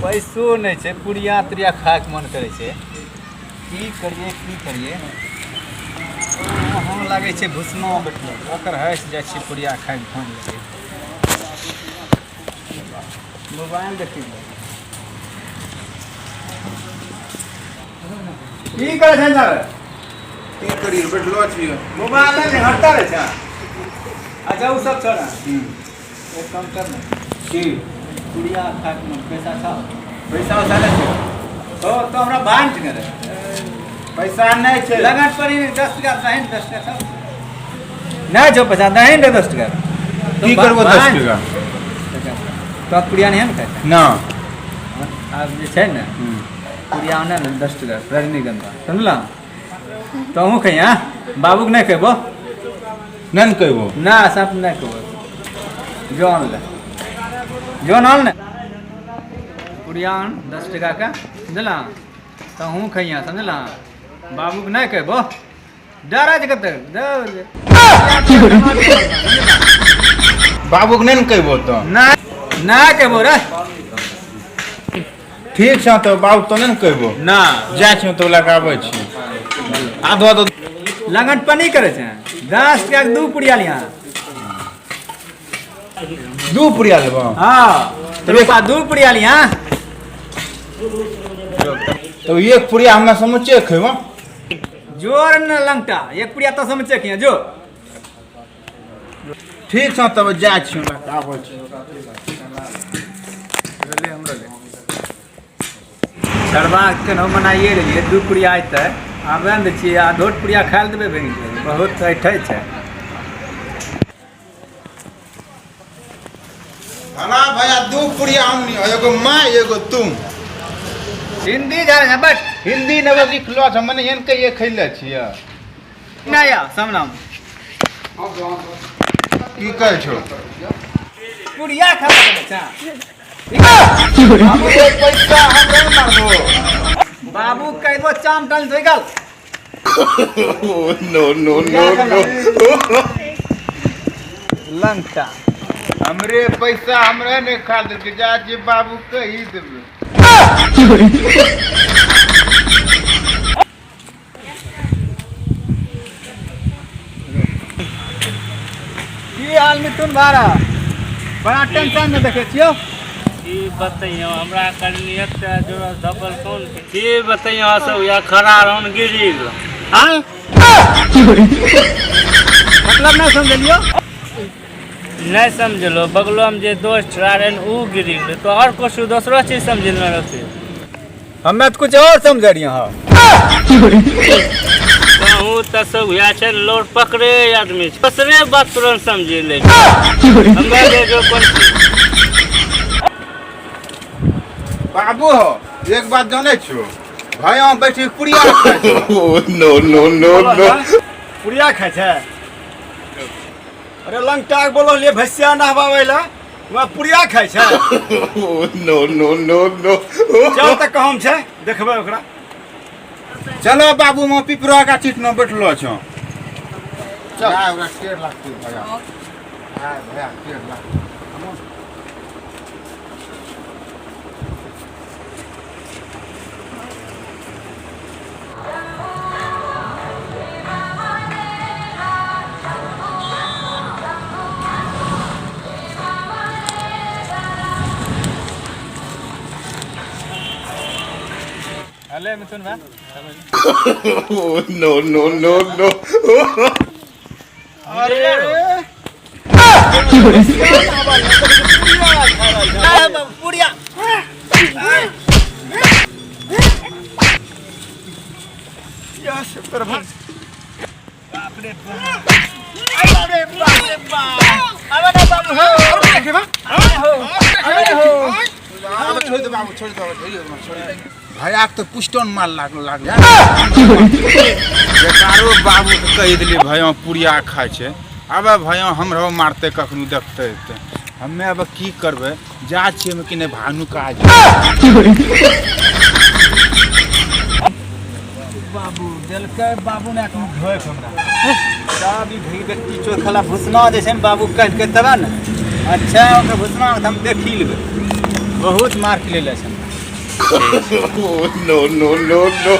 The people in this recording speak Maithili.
पैसो नहि छै, पुड़िया तुड़िया खायके मन करै छै। की करिए की करिए, हम लागै छै भुसना बैठलो ओकर हँसि जाइ छियै। पुड़िया खायके मन लगै, मोबाइल देखी। की करै छै सर? की करिए, बैठलो छियै। मोबाइल नहि हटता रहै छै। अच्छा, ओ सब छोड़, एक काम कर ने। की? पुड़िया खायके मन, पैसा छौ? पैसा वैसा नहि छै। तो हमरा बांट ने रहे। पैसा नहि छै। लगन पड़ी 10 टका दही, 10 टका छौ? नहि छौ पैसा? दही ने 10 टका। की करबो 10 टका? तो पुड़िया नहीं है ने खाइ? ना। आब जे छै ने पुड़िया ने 10 टका रजनीगंधा, समझल? तोहूँ खइया, बाबूके नहि कहबो। नहि ने कहबो। ना, सब नहि कहबो। जो आन ले, जो आन ने पुड़िया आन 10 टकाके, समझल? तहूँ खइया, समझल? बाबूके नहि कहबो। डरा छै कतेक। बाबूके नहि ने कहबो तऽ? नहि, नहि कहबो रे। ठीक छै तऽ, बाबू तो नहि ने कहबो। ना। जाइ छियौ तऽ लए कऽ आबै छी आधो आधो। लगन पनी करै छै, 10 टकाके दू पुड़िया लिया। दू पुड़िया लेबो? हाँ, रुपा दू पुड़िया लिया। तब एक पुड़िया हमरा समोचे खेबो। जोर न लंगटा, एक पुड़िया तो समझे किया जो। ठीक छै तब, जाइ छियौ, लए कऽ आबै छी। छड़बा केनाहु मनाइए लेलियै, दू पुड़िया अयतै। आबे ने दै छियै, आधो पुड़िया खाय लए देबै? भैंग बहुत ऐठै छै। हना भैया, दू पुड़िया हम नहीं, एगो माँ एगो तुम। हिंदी जा रहे बट। हिंदी नगर लिखलो छै, मने एहन कहिए खैले छियै। नहि या सामना। की कहै छौ? पुड़िया खा ले छै। हमरे पैसा हमरे मारबो। बाबू कह दो चाम टल गल। नो नो नो नो। लंका। हमरे पैसा हमरे नहि खा देलकै, जा जे बाबू कहि देबै। की हाल मिथुन भाड़ा? बड़ा टेंशन में देखे छियो। की बतैयो, हमरा करनियत से जुड़ल धपल कौन के की बतैयो, सब या खड़ा रहन गिरी गेलो। हाँ, मतलब नहीं समझलियो। नहीं समझलो, बगलो में जे दोस्त रहन ऊ गिरी गेलो, तो और कुछ दोसरो चीज समझलना रहते। हमें तो कुछ और समझ रही हाँ। कहूँ तऽ सब या छै लोड पकड़े आदमी छै, दोसरे बात तुरंत समझि ले हमरा जे जो कोन चीज। बाबू हो, एक बात जानै छो? भैया बैठी पुड़िया खाइ छौ। No, no, no, no. पुड़िया खाइ छै? अरे लंगटा के बोललियै भैंसिया नहबाबै लए, वहाँ पुड़िया खाइ छै। No, no, no, no. चल तऽ, कहम छै, देखबै ओकरा। चलो बाबू, म पिपरा गाछी न बैठलो छौ। चल, ओकरा टेढ़ लागतै भैया। आय भैया, टेढ़ लागतै। अले मिथुन भाई। No, no, no, no. अरे। पुड़िया। यस प्रभा। बाप रे बाप रे बाप, आवे ना बाबू हो, अरे हो, अरे हो। आब छोड़ दे बाबू, छोड़ दे, छोड़ दे, छोड़ दे। भैया के तो पुस्टन मार लागल लागल। बेकारो बाबू के कहि देलियै भैया पुड़िया खाइ छै। आब भैया हमरो मारतै कखनो देखतै तऽ हमे आब की करबै? जा छियै हम कि नहि भानु काज। बाबू देलकै, बाबू ने एखन ढोक हमरा सब ई भई व्यक्ति चोखला भुसना जे छै ने, बाबू कहलकै तब ने। अच्छा, ओकर भुसना के हम देखी लेबै। बहुत मार लेले छै। ठीक छै। No, no, no, no.